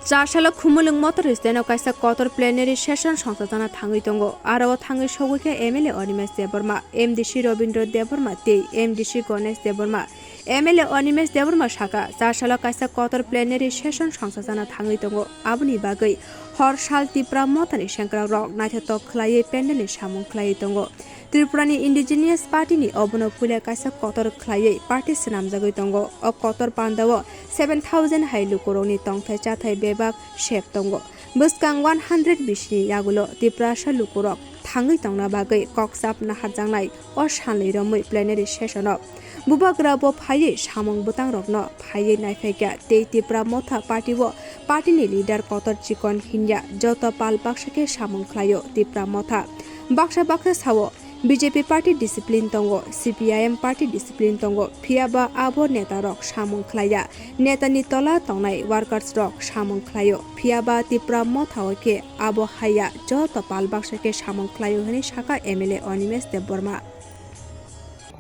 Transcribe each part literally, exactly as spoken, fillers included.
Char salo Khumulwng Motor Stand-o kaisa kotor plenary session songchajana thangwi tongo. Aro o thangwi sogwi khe M L A Animesh Debbarma, M D C Robindra Debbarma tei M D C Ganesh Debbarma. M L A Animesh Debbarma sakha, char salo kaisa kotor plenary session songchajana thangwi tongo. Aboni bagwi hor sal Tipra Mothani sengkrakrok naithotok khlaiwi pandalni samung khlaiwi tongo. Tripurani Indigenous Party ni obono puila kaisa kotor khlaiwi party swnamjagwi tongo. O kotor pandao seven thousand hai lukurokni tongthai chathai bebak sep tongo. Bwskang one hundred bisini yagulo Tiprasa lukurok thangwi tongna bagwi kok chap naharjaknai o salni romwi plenary session-o bubagra bo phaiwi samung bwtangrokno phaiwi naiphaikha tei Tipra Motha party-o party-ni leader kotor chikon hinya joto pal baksa khe samung khlaio Tipra Motha. Baksa baksa sao, B J P party discipline tongo, C P I M party discipline tongo, phiya ba abo neta rok samung khlaiya, neta ni tola tongnai workers rok samung khlaio, phiya ba Tipra Motha o khe abo haiya joto pal baksa khe samung khlaio hwnwi sakha M L A Animesh Debbarma.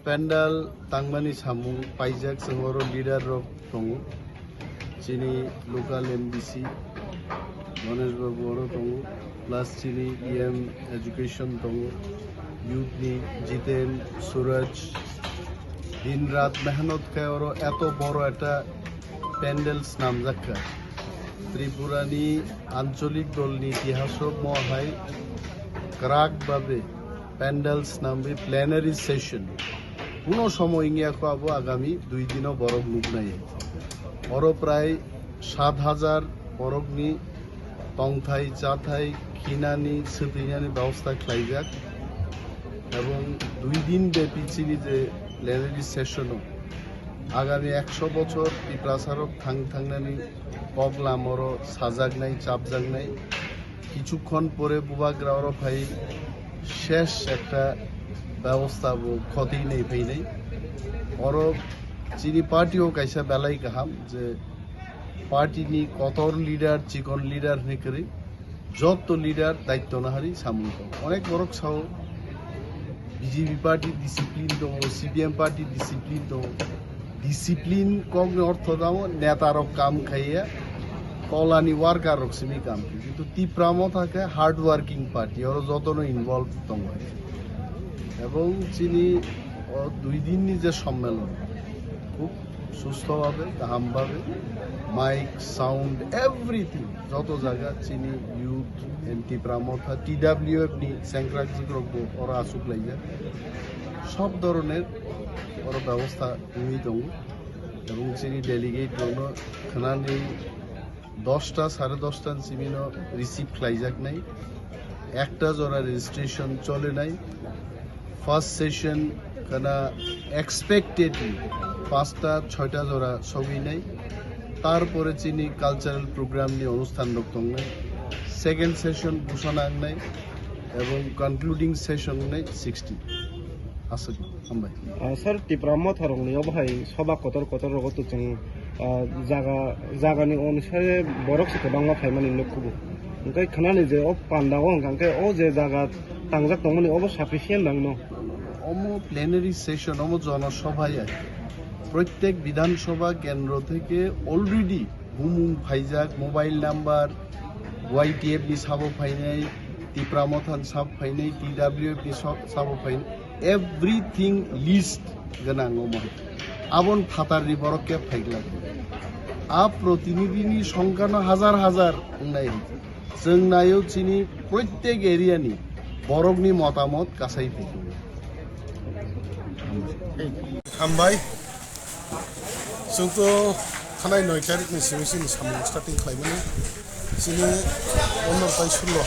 Pandal tangmani samung paijak, chwng oro leader rok tongo. Chini local M D C Ganesh Babu oro tongo, plus chini E M education tongo, youth ni Jiten, Suraj, din rat mehnot khai oro eto boro ekta pandal snamjak kha. Tripura ni ancholik dol ni itihaso mo hai kwrak babe pandal snamwi plenary session. Kuno somoy wngya kho abo agami dui dino borok nuknai. Oro prai sat hajar borokni tongthai, chathai, khinani, swtwinani bebosta khlaijak. Ebong dui din bepi chini je plenary session-o agami ekso bochor Tiprasarok thang thangnani kok lamoro sajaknai, chapjaknai. Kichukhon pore bubagra oro phai shesh ekta bebosta bo khotwi nai phainai. Oro chini party o kaisa belai kaham je party ni kotor leader, chikon leader hinwi kwrwi jotto leader daitto nahari samung tong. Onek borok sao B J P party discipline tongo, C P M party discipline tongo. Discipline kokni ortho tamo neta rok kam khaiya, kolani worker rok simi kam khai. Kintu Tipra Motha khe hard working party, oro jotono involve tongo. Ebong chini o dui din ni je sommelon, khub sustho babe, kaham babe, mic, sound, everything, joto jaga chini youth and Tipra Motha, T W F ni sengkrak jikrok bo oro asuk laijak. Sob doroner oro bebosta wngwi tongo. Ebong chini delegate rokno khwnani dosta, sare dosta ni simi no receive khlaijaknai. Ekta jora registration cholenai. First session khana expected pasta choita jora sogwinai. Tarpore chini cultural program ni onusthan rok tongnai. Second session busana wngnai. Ebong concluding session wngnai sixty. Aswk, hambai. Ah, sir, Tipra Motha rokni obo hai soba kotor kotor rogo to chwng, ah, jaga, jagani onusare borok se kwbangma phaimani nukhugo. Hwnkhe khwnani je o pandao hwnkha khe o je jaga tangjak tongmani obo sufficient nangno. Omo plenary session, omo jono sobha ya. Prottek Bidhan Sabha kendro theke already bumung phaijak, mobile number, Y T F ni sabo phainai, Tipra Motha ni sabo phainai, T W F ni so-, sabo phainai, everything list gwnang omo. Abon phatar ni borok khe phaiglak. A protinidhi ni songkha no hazar hazar wngnai. Chwng naio chini prottek area ni borok ni motamot kasai phaikhwlai. Hambai. Chwng to thanai noi tarikh ni simi chini samung starting khlaimani. Chini pondro tai sulo.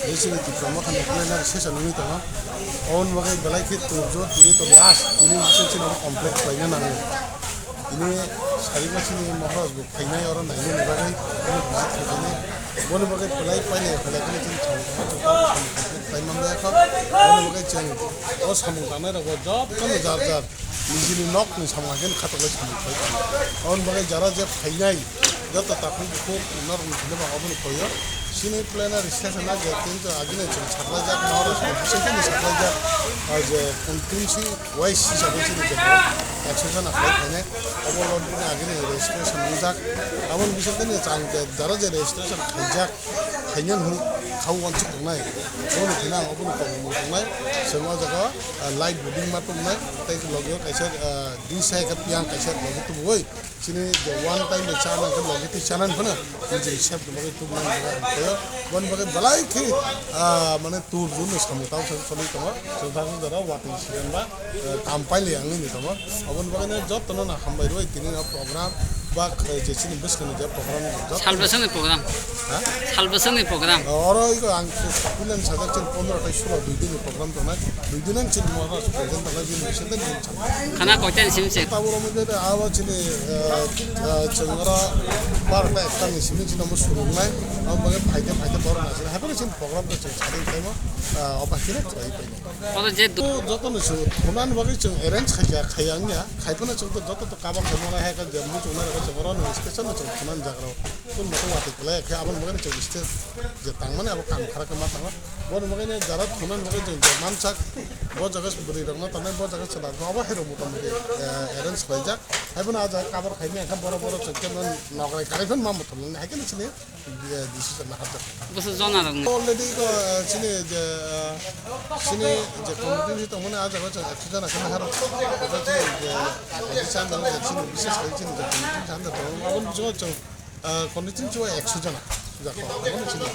Tei chini Tipra Motha ni plenary session wngwi tongo. Oboni bagwi belai khe tubujor, tini to last, tini bwswk chini complete khlaina nango. Tini sariba chini Maharaj bo phainai oro nainani bagwi, bono visit khlainai. Boni bagwi belai painai, belai kheno chini samung tangma, khlai manliya kho. Boni bagwi chwng o samung tangnai rokbo jotono jar jar nijini nokni samung hai kheno khatok lai samung khlai tongo. Aboni bagwi jara je phainai, joto takhuk bukhuk norokni thani bo abono koi o. Chini plenary session o je tin to agini chwng saklaijak, Maharashtra bising tini saklaijak, ah, je constituency wise hisabe chini je vote action sana khlai khainai, obo logi tini agini registration wngjak. Aboni bising tini chang je jara je registration khaijak, khainani hwn khao wansuk tongnai, boni khna ang oboni tongmung tongnai, chwng o jaga, ah, light voting ma tongnai, tei logi o kaisa, ah, dui sai khe piyang kaisa logi tubui. Chini je one time de chana khe logi twi chana phano niji sep de bagwi tubuna nang koyo. Bon bagwi belai khe, ah, mane tur jun samung tang sa choli tongo. Chwng thang jora watwi siyan ba, eh, kam paili ang ni tongo. Abon bagwi no joto no na hambai roi tini no program ba, eh, je chini bwskang ni je program joto. Salvation ni program. Ha? Salvation ni program. Oro iko ang kulen sajak chini pondro tai sulo dui din ni program tongnai. Dui din ang chini mo ha present tongnai bini bising de. Khana koita ni simi se? Tabuk rok mungkhe abo chini, eh, eh, chwng oro barota ekta ni simi chini omo surungnai. Abo bagwi phaikhe phaikhe borok naising. Haikhe chini program to chwng sadi khaimo, eh, obo haikhe khlai paino. Oro je du- To joto ni chwng thunan bagwi chwng arrange khaikha, khaiya wngya. Khaiphano chwng to joto to cover khaimano hai khe je muchungma rok chwng oro ni station no chwng thunan jaga rok. Kun no watwi kwlai khe aboni bagwi chwng stage je tangmani abo kam khara khe ma tangma. Boni bagwi no jara thunan bagwi chwng je mansak bo jaga bwrwi rok no tanai bo jaga chwla rok abo hai rok mota moti, eh, arrange khlaijak. Haiphano ah jaga cover khaimani khe borok borok chwng khe nokrai kwrwi phano ma muthungmani hai khe no chini, eh, decision no hapjak. Bwswk jona rok no? Already ko, eh, chini je, eh, chini je committee ni tongmani ah jaga chwng ekso jona khe nahar rok. Abo chini je, eh, chini je chini bises khai chini je committee ni tongmani abo chwng, eh, constituency o ekso jona. Jako, abo chini.